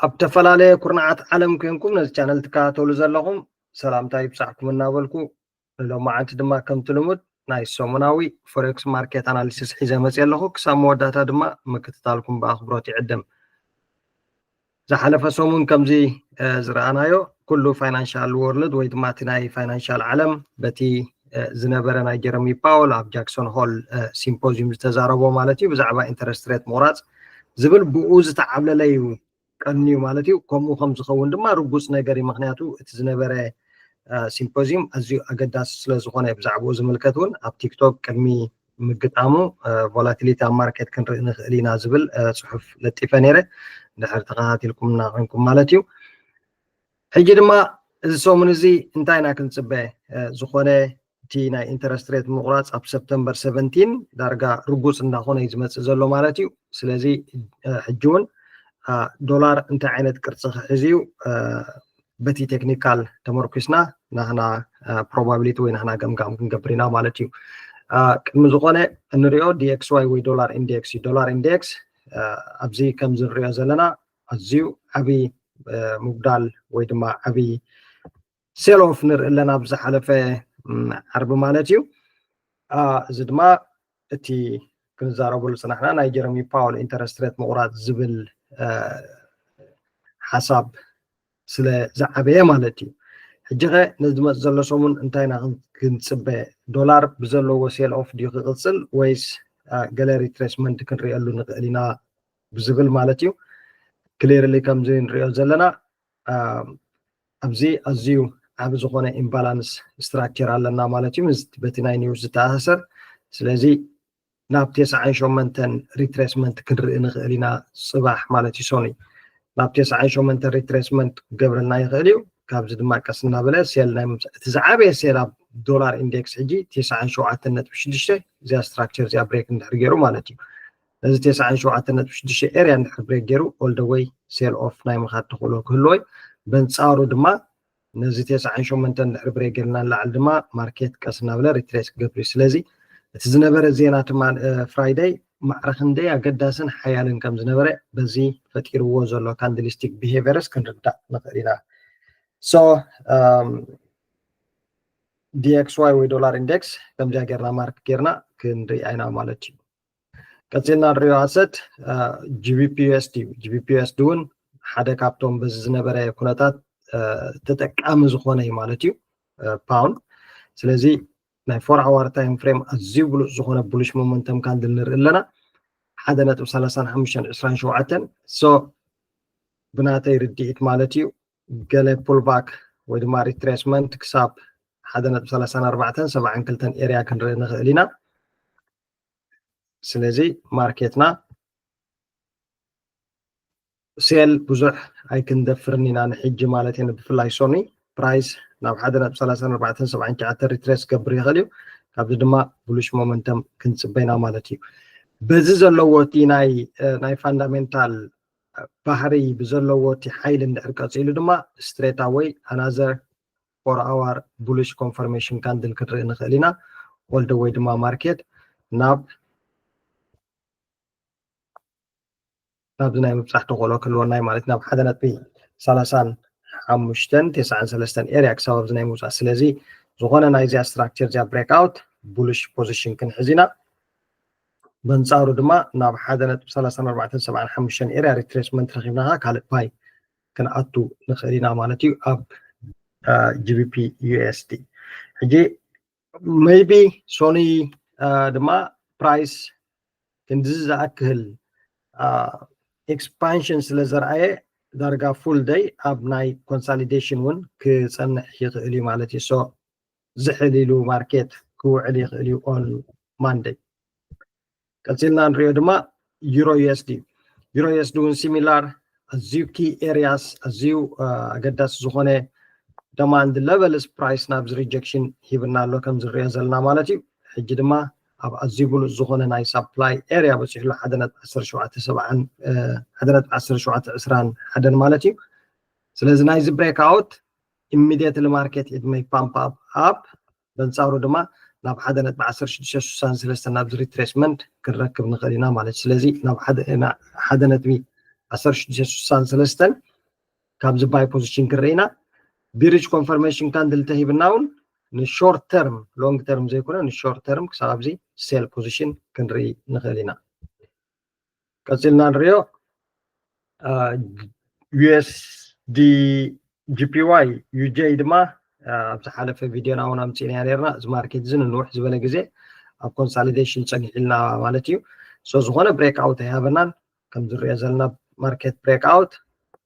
ኣብ ተፈላለየ ኩርናዓት ዓለም ኮንኩም ነዚ ቻነል ትከታተሉ ዘለኹም ሰላምታ ይብጻሕኩም እናበልኩ፣ ሎማዓንቲ ድማ ከምቲ ልሙድ ናይ ሰሙናዊ ፎሬክስ ማርኬት ኣናሊሲስ ሒዘ መፅየ ኣለኹ። ክሳብ መወዳእታ ድማ ምክትታልኩም ብኣኽብሮት ይዕድም። ዝሓለፈ ሰሙን ከምዚ ዝረኣናዮ ኩሉ ፋይናንሻል ወርልድ ወይ ድማ እቲ ናይ ፋይናንሻል ዓለም በቲ ዝነበረ ናይ ጀረሚ ፓወል ኣብ ጃክሰን ሆል ሲምፖዚዩም ዝተዛረቦ ማለት እዩ ብዛዕባ ኢንተረስት ሬት ምቑራፅ ዝብል ብኡ ዝተዓብለለ እዩ ቀንዩ ማለት እዩ። ከምኡ ከም ዝኸውን ድማ ርጉፅ ነገር እዩ። ምክንያቱ እቲ ዝነበረ ሲምፖዚዩም ኣዝዩ ኣገዳሲ ስለ ዝኾነ ብዛዕባኡ ዝምልከት እውን ኣብ ቲክቶክ ቅድሚ ምግጣሙ ቮላቲሊቲ ኣብ ማርኬት ክንርኢ ንኽእል ኢና ዝብል ፅሑፍ ለጢፈ ነይረ። ድሕር ተኸታቲልኩም እናኮንኩም ማለት እዩ። ሕጂ ድማ እዚ ሰሙን እዚ እንታይ ኢና ክንፅበ? ዝኾነ እቲ ናይ ኢንተረስት ሬት ምቑራፅ ኣብ ሰፕተምበር ሰቨንቲን ዳርጋ ርጉፅ እንዳኾነ እዩ ዝመፅእ ዘሎ ማለት እዩ። ስለዚ ሕጂ እውን ዶላር እንታይ ዓይነት ቅርፂ ክሕዝ እዩ በቲ ቴክኒካል ተመርኩስና ናህና ፕሮባቢሊቲ ወይ ናህና ገምጋም ክንገብር ኢና ማለት እዩ። ቅድሚ ዝኾነ እንሪኦ ዲኤክስዋይ ወይ ዶላር ኢንዴክስ እዩ። ዶላር ኢንዴክስ ኣብዚ ከምዚ ንሪኦ ዘለና ኣዝዩ ዓብዪ ምጉዳል ወይ ድማ ዓብዪ ሴል ኦፍ ንርኢ ኣለና ብዝሓለፈ ዓርቢ ማለት እዩ። እዚ ድማ እቲ ክንዛረበሉ ፅናሕና ናይ ጀረሚ ፓወል ኢንተረስት ሬት ምቑራፅ ዝብል ሓሳብ ስለ ዝዓበየ ማለት እዩ። ሕጂ ኸ ነዚ ዝመፅ ዘሎ ሰሙን እንታይ ኢና ክንፅበ? ዶላር ብዘለዎ ሴል ኦፍ ድዩ ክቕፅል ወይስ ገለ ሪትሬስመንት ክንሪእሉ ንኽእል ኢና ብዝብል ማለት እዩ። ክሊርሊ ከምዚ ንሪኦ ዘለና ኣብዚ ኣዝዩ ዓቢ ዝኾነ ኢምባላንስ ስትራክቸር ኣለና ማለት እዩ። በቲ ናይ ኒውስ ዝተኣሳሰር ስለዚ ናብ ተስዓን ሸሞንተን ሪትሬስመንት ክንርኢ ንኽእል ኢና ፅባሕ ማለት እዩ። ሶኒ ናብ ተስዓን ሸሞንተን ሪትሬስመንት ክገብረልና ይኽእል እዩ። ካብዚ ድማ ቀስ እናበለ ሴል ናይ ምምፃእ እቲ ዝዓበየ ሴል ኣብ ዶላር ኢንዴክስ ሕጂ ተስዓን ሸውዓተን ነጥቢ ሽዱሽተ እዚኣ ስትራክቸር እዚኣ ብሬክ እንድሕር ገይሩ ማለት እዩ። ነዚ ተስዓን ሸውዓተን ነጥቢ ሽዱሽተ ኤርያ እንድሕር ብሬክ ገይሩ ኦል ደ ወይ ሴል ኦፍ ናይ ምኻድ ተኽእሎ ክህልዎ እዩ። በንፃሩ ድማ ነዚ ተስዓን ሸሞንተን ድሕሪ ብሬክ ገይርና ንላዕሊ ድማ ማርኬት ቀስ እናበለ ሪትሬስ ክገብር እዩ። ስለዚ እቲ ዝነበረ ዜና ትማል ፍራይደይ ማዕረ ክንደይ ኣገዳስን ሓያልን ከም ዝነበረ በዚ ፈጢርዎ ዘሎ ካንድልስቲክ ቢሄቨርስ ክንርዳእ ንኽእል ኢና። ሶ ዲኤክስዋይ ወይ ዶላር ኢንዴክስ ከምዚኣ ጌርና ማርክ ጌርና ክንሪኣ ኢና ማለት እዩ። ቀፂልና ንሪኦ ኣሰት ጂቢፒ ዩኤስዲ እዩ። ጂቢፒ ዩኤስዲ እውን ሓደ ካብቶም በዚ ዝነበረ ኩነታት ተጠቃሚ ዝኾነ እዩ ማለት እዩ ፓውንድ። ስለዚ ናይ ፎር ኣዋር ታይም ፍሬም ኣዝዩ ብሉፅ ዝኾነ ቡሊሽ ሞመንተም ካንድል ንርኢ ኣለና ሓደ ነጥቢ ሰላሳን ሓሙሽተን ዕስራን ሸውዓተን ሶ ብናተይ ርድኢት ማለት እዩ ገለ ፑልባክ ወይ ድማ ሪትሬስመንት ክሳብ ሓደ ነጥቢ ሰላሳን ኣርባዕተን ሰብዓን ክልተን ኤርያ ክንርኢ ንኽእል ኢና። ስለዚ ማርኬትና ሴል ብዙሕ ኣይክንደፍርን ኢና ንሕጂ ማለት እየ። ብፍላይ ሶኒ ፕራይስ ናብ ሓደ ነጥቢ ሰላሳን ኣርባዕተን ሰብዓን ትሽዓተን ሪትሬስ ክገብር ይኽእል እዩ። ካብዚ ድማ ብሉሽ ሞመንተም ክንፅበ ኢና ማለት እዩ። በዚ ዘለዎ እቲ ናይ ናይ ፋንዳሜንታል ባህሪ ብዘለዎ እቲ ሓይሊ እንድሕር ቀፂሉ ድማ ስትሬት ኣወይ ኣናዘር ፎር ኣዋር ቡሊሽ ኮንፈርሜሽን ካንድል ክንርኢ ንኽእል ኢና። ኦል ደ ወይ ድማ ማርኬት ናብ ናብዚ ናይ ምብፃሕ ተኽእሎ ክህልወና እዩ ማለት ናብ ሓደ ነጥቢ ሰላሳን ሓሙሽተን ተስዓን ሰለስተን ኤርያ ክሳብ ኣብዚ ናይ ምውፃእ። ስለዚ ዝኾነ ናይዚኣ ስትራክቸር እዚኣ ብሬክ ኣውት ቡሊሽ ፖዚሽን ክንሕዝ ኢና። በንፃሩ ድማ ናብ ሓደ ነጥቢ ሰላሳን ኣርባዕተን ሰብዓን ሓሙሽተን ኤርያ ሪትሬስመንት ረኺብና ከዓ ካልእ ባይ ክንኣቱ ንኽእል ኢና ማለት እዩ ኣብ ጂቢፒ ዩኤስዲ። ሕጂ ሜይቢ ሶኒ ድማ ፕራይስ ክንድዚ ዝኣክል ኤክስፓንሽን ስለ ዘርኣየ ዳርጋ ፉል ደይ ኣብ ናይ ኮንሳሊዴሽን እውን ክፀንሕ ይኽእል እዩ ማለት እዩ። ሶ ዝሕል ኢሉ ማርኬት ክውዕል ይኽእል እዩ ኦን ማንደይ። ቀፂልና ንሪኦ ድማ ዩሮ ዩኤስዲ። ዩሮ ዩኤስዲ እውን ሲሚላር ኣዝዩ ኪ ኤርያስ ኣዝዩ ኣገዳሲ ዝኾነ ደማንድ ለቨልስ ፕራይስ ናብዚ ሪጀክሽን ሂብና ኣሎ ከም ዝሪኦ ዘለና ማለት እዩ። ሕጂ ድማ ኣብ ኣዝዩ ብሉፅ ዝኾነ ናይ ሳፕላይ ኤርያ በፂሑ ኣሎ ሓደ ነጥቢ ዓሰርተ ሸውዓተ ሰብዓን ሓደ ነጥቢ ዓሰርተ ሸውዓተ ዕስራን ሓደን ማለት እዩ። ስለዚ ናይዚ ብሬክ ኣውት ኢሚዲየትሊ ማርኬት ኢት ሜይ ፓምፕ ኣፕ ኣፕ በንፃሩ ድማ ናብ ሓደ ነጥቢ ዓሰርተ ሽዱሽተ ስሳን ሰለስተን ናብዚ ሪትሬስመንት ክንረክብ ንኽእል ኢና ማለት እዩ። ስለዚ ናብ ሓደ ነጥቢ ዓሰርተ ሽዱሽተ ስሳን ሰለስተን ካብዚ buy position ክንርኢ ኢና። Bearish confirmation candle ተሂብና እውን ን short term፣ long term ዘይኮነ ን short term ክሳብ ኣብዚ sell position ክንርኢ ንኽእል ኢና። ቀፂልና ንሪኦ። ዩኤስዲ ጂፒዋይ ዩጄ ድማ ኣብ ዝሓለፈ ቪድዮና እውን ኣምፂእና ነርና። እዚ ማርኬት እዚ ንንውሕ ዝበለ ግዜ ኣብ consolidation ፀኒሑ ኢልና ማለት እዩ። So ዝኾነ breakout ኣይሃበናን። ከም ዝሪኦ ዘለና ማርኬት breakout፣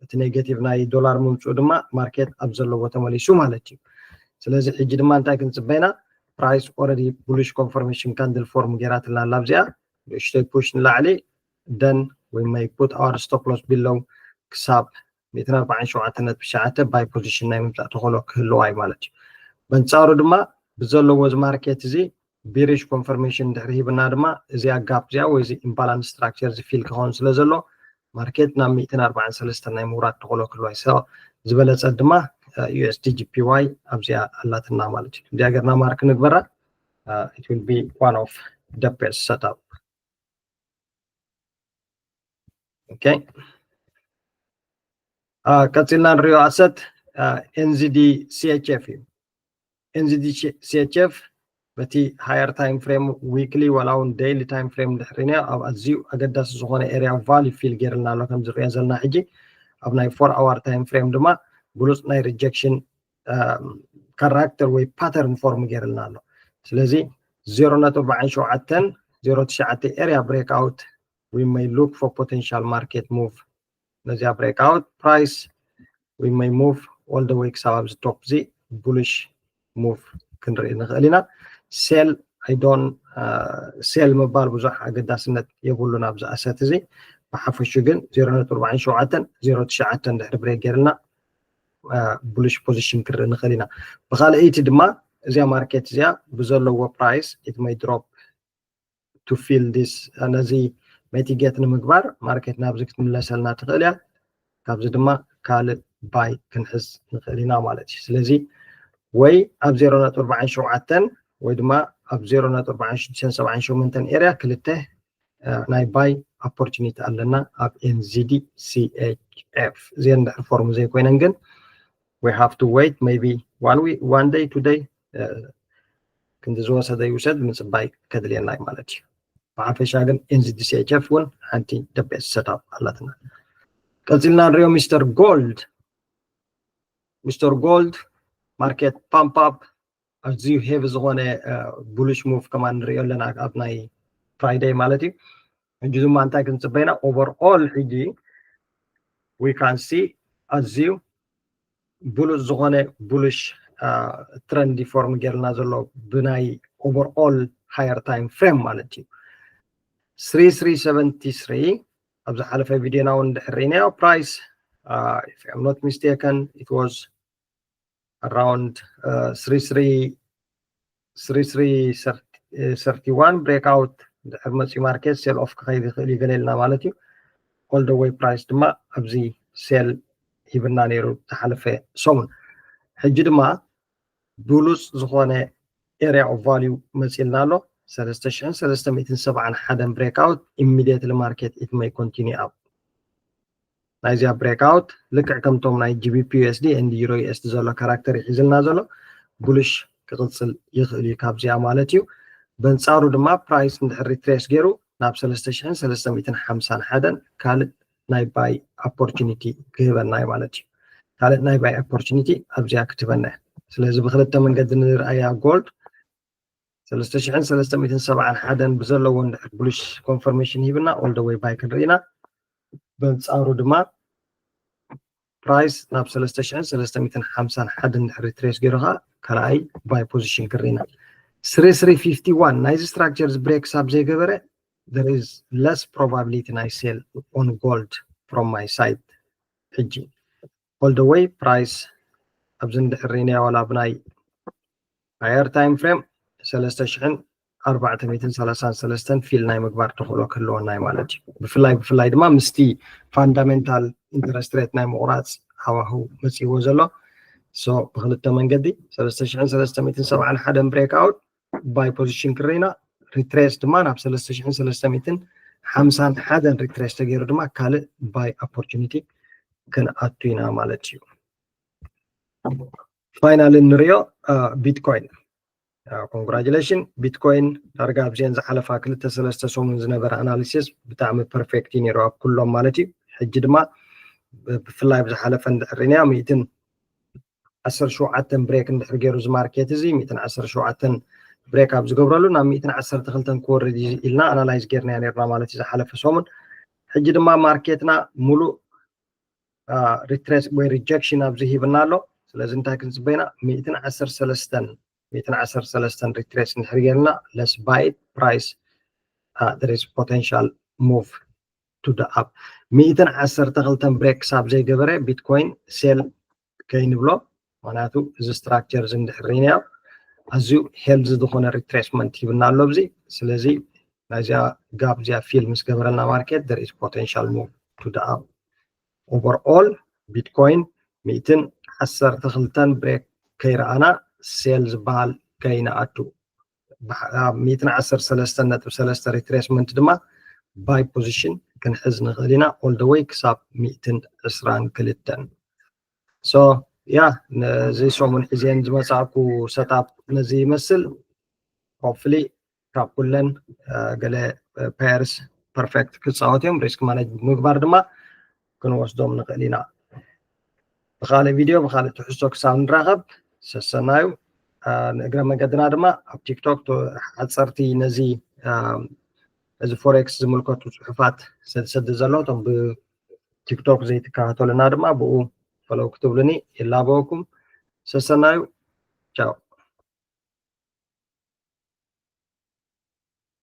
እቲ negative ናይ ዶላር ምምፅኡ ድማ ማርኬት ኣብ ዘለዎ ተመሊሱ ማለት እዩ። ስለዚ ሕጂ ድማ እንታይ ክንፅበይና? Price already bullish confirmation candle form ገይራትና ኣላ ኣብዚኣ። ንእሽተይ push ንላዕሊ፣ then we may put our stop loss below ክሳብ ሚእትን ኣርባዓን ሸውዓተን ነጥቢ ትሽዓተ buy position ናይ ምምፃእ ተኽእሎ ክህልዋ እዩ ማለት እዩ። በንፃሩ ድማ ብዘለዎ እዚ ማርኬት እዚ bearish confirmation ድሕሪ ሂብና ድማ እዚኣ gap እዚኣ ወይ እዚ imbalance structure እዚ fill ክኸውን ስለ ዘሎ ማርኬት ናብ ሚእትን ኣርባዓን ሰለስተን ናይ ምውራድ ተኽእሎ ክህልዋ እዩ። So ዝበለፀ ድማ ዩኤስዲ ጂፒዋይ ኣብዚኣ ኣላትና ማለት እዩ። እዚኣ ገርና mark ንግበራ። It will be one of the best setup. Okay. ቀፂልና ንሪኦ asset ኤንዚዲ ሲኤችኤፍ እዩ። ኤንዚዲ ሲኤችኤፍ በቲ higher time frame፣ weekly ዋላ እውን daily time frame ድሕሪና ኣብ ኣዝዩ ኣገዳሲ ዝኾነ area of value fill ገይርልና ኣሎ። ከም ዝሪኦ ዘለና ሕጂ ኣብ ናይ four hour time frame ድማ ብሉፅ ናይ rejection character ወይ pattern form ገይርልና ኣሎ። ስለዚ ዜሮ ነጥቢ ኣርባዓን ሸውዓተን ዜሮ ትሽዓተ area breakout, we may look for potential market move። ነዚኣ breakout price we may move all the way ክሳብ ኣብዚ top እዚ bullish move ክንርኢ ንኽእል ኢና። Sell፣ I don't sell ምባል ብዙሕ ኣገዳስነት የብሉን ኣብዚ asset እዚ። ብሓፈሹ ግን ዜሮ ነጥቢ ኣርባዓን ሸውዓተን ዜሮ ትሽዓተን ድሕሪ break ገይርና bullish position ክንርኢ ንኽእል ኢና። ብካልኣይቲ ድማ እዚኣ ማርኬት እዚኣ ብዘለዎ price it may drop to fill this፣ ነዚ mitigate ንምግባር ማርኬት ናብዚ ክትምለሰልና ትኽእል እያ። ካብዚ ድማ ካልእ buy ክንሕዝ ንኽእል ኢና ማለት እዩ። ስለዚ ወይ ኣብ ዜሮ ነጥቢ ኣርባዓን ሸውዓተን ወይ ድማ ኣብ ዜሮ ነጥቢ ኣርባዓን ሽዱሽተን ሰብዓን ሸሞንተን area ክልተ ናይ buy opportunity ኣለና ኣብ ኤንዚዲ ሲኤችኤፍ። እዚአን ድሕሪ form ዘይኮይነን ግን we have to wait maybe one week, one day, two day፣ ክንዲ ዝወሰደ ይውሰድ፣ ምፅባይ ከድልየና እዩ ማለት እዩ። ብሓፈሻ ግን ኤንዚዲ ሲኤችኤፍ እውን ሓንቲ the best setup ኣላትና። ቀፂልና ንሪኦ ሚስተር ጎልድ። ሚስተር ጎልድ ማርኬት pump up፣ ኣዝዩ heavy ዝኾነ bullish move ከማን ንሪኦ ኣለና ኣብ ናይ Friday ማለት እዩ። ሕጂ ድማ እንታይ ክንፅበይና? Overall ሕጂ we can see ኣዝዩ ብሉፅ ዝኾነ bullish trend form ገይርና ዘሎ ብናይ overall higher time frame ማለት እዩ። Three three seventy three ኣብ ዝሓለፈ ቪድዮና እውን ድሕር ርኢናዮ። Price, if I'm not mistaken, it was around three three three three thirty one breakout ድሕር መፅኡ ማርኬት sell off ክኸይድ ይኽእል እዩ ገለ ኢልና ማለት እዩ። All the way price ድማ ኣብዚ sell ሂብና ነይሩ ዝሓለፈ ሰሙን። ሕጂ ድማ ብሉፅ ዝኾነ area of value መፂልና ኣሎ። ሰለስተ ሽሕን ሰለስተ ሚእትን ሰብዓን ሓደን breakout, immediately market it may continue up። ናይዚኣ breakout ልክዕ ከምቶም ናይ ጂቢፒ ዩኤስዲ and ዩሮ ዩኤስዲ ዘሎ character ይሒዝልና ዘሎ bullish ክቕፅል ይኽእል እዩ ካብዚኣ ማለት እዩ። በንፃሩ ድማ price እንድሕር retrace ገይሩ ናብ ሰለስተ ሽሕን ሰለስተ ሚእትን ሓምሳን ሓደን ካልእ ናይ buy opportunity ክህበና እዩ ማለት እዩ። ካልእ ናይ buy opportunity ኣብዚኣ ክትህበና እያ። ስለዚ ብክልተ መንገዲ ንርኣያ ጎልድ። ሰለስተ ሽሕን ሰለስተ ሚእትን ሰብዓን ሓደን ብዘለዎ እንድሕር bullish confirmation ሂብና all the way buy ክንርኢ ኢና። በንፃሩ ድማ price ናብ ሰለስተ ሽሕን ሰለስተ ሚእትን ሓምሳን ሓደን እንድሕር retrace ገይሩ ከዓ ካልኣይ buy position ክንርኢ ኢና። Three three fifty one ናይዚ structure እዚ break ክሳብ ዘይገበረ there is less probability ናይ sell on gold from my side። ሕጂ all the way price ኣብዚ እንድሕር ርኢናዮ ዋላ ብናይ higher time frame ሰለስተ ሽሕን ኣርባዕተ ሚእትን ሰላሳን ሰለስተን fill ናይ ምግባር ተኽእሎ ክህልወና እዩ ማለት እዩ። ብፍላይ ብፍላይ ድማ ምስቲ fundamental interest rate ናይ ምቑራፅ ሃዋህው መፂዎ ዘሎ። So ብክልተ መንገዲ ሰለስተ ሽሕን ሰለስተ ሚእትን ሰብዓን ሓደን breakout buy position ክርኢና፣ retrace ድማ ናብ ሰለስተ ሽሕን ሰለስተ ሚእትን ሓምሳን ሓደን retrace ተገይሩ ድማ ካልእ buy opportunity ክንኣቱ ኢና ማለት እዩ። Finally ንሪኦ Bitcoin። Congratulation Bitcoin። ዳርጋ ኣብዚአን ዝሓለፋ ክልተ ሰለስተ ሰሙን ዝነበረ analysis ብጣዕሚ perfect እዩ ነይሩ ኣብ ኩሎም ማለት እዩ። ሕጂ ድማ ብፍላይ ኣብ ዝሓለፈ እንድሕር ሪእናዮ ሚእትን ዓሰርተ ሸውዓተን break እንድሕር ገይሩ እዚ market እዚ ሚእትን ዓሰርተ ሸውዓተን break ኣብ ዝገብረሉ ናብ ሚእትን ዓሰርተ ክልተን ክወርድ እዩ ኢልና analyze ጌርናዮ ነይርና ማለት እዩ ዝሓለፈ ሰሙን። ሕጂ ድማ market ና ሙሉእ retrace ወይ rejection ኣብዚ ሂብና ኣሎ። ስለዚ እንታይ ክንፅበ ኢና? ሚእትን ዓሰርተ ሰለስተን ሚእትን ዓሰርተ ሰለስተን retrace እንድሕር ጌርና let's buy it, price there is potential move to the up። ሚእትን ዓሰርተ ክልተን break ክሳብ ዘይገበረ Bitcoin sell ከይንብሎ፣ ምክንያቱ እዚ structure እዚ እንድሕር ሪእናዮ ኣዝዩ healthy ዝኾነ retracement ሂብና ኣሎ ኣብዚ። ስለዚ ናይዚኣ gap እዚኣ fill ምስ ገበረልና market there is potential move to the up። Overall Bitcoin ሚእትን ዓሰርተ ክልተን break ከይረኣና sell ዝበሃል ከይንኣቱ፣ ኣብ ሚእትን ዓሰርተ ሰለስተን ነጥቢ ሰለስተ retracement ድማ buy position ክንሕዝ ንኽእል ኢና all the way ክሳብ ሚእትን ዕስራን ክልተን። So yeah፣ ነዚ ሰሙን ሒዘን ዝመጻእኩ setup ነዚ ይመስል። Hopefully ካብ ኩለን ገለ pairs perfect ክጻወት እዮም። Risk manage ምግባር ድማ ክንወስዶም ንኽእል ኢና። ብኻልእ ቪድዮ ብኻልእ ትሕዝቶ ክሳብ ንራኸብ ሰሰናዩ። ንእግረ መገድና ድማ ኣብ TikTok ሓፀርቲ ነዚ እዚ forex ዝምልከቱ ፅሑፋት ሰድሰድ ዘሎ እቶም ብቲክቶክ ዘይትከታተሉና ድማ ብኡ follow ክትብሉኒ ይላበወኩም። ሰሰናዩ። ቻው።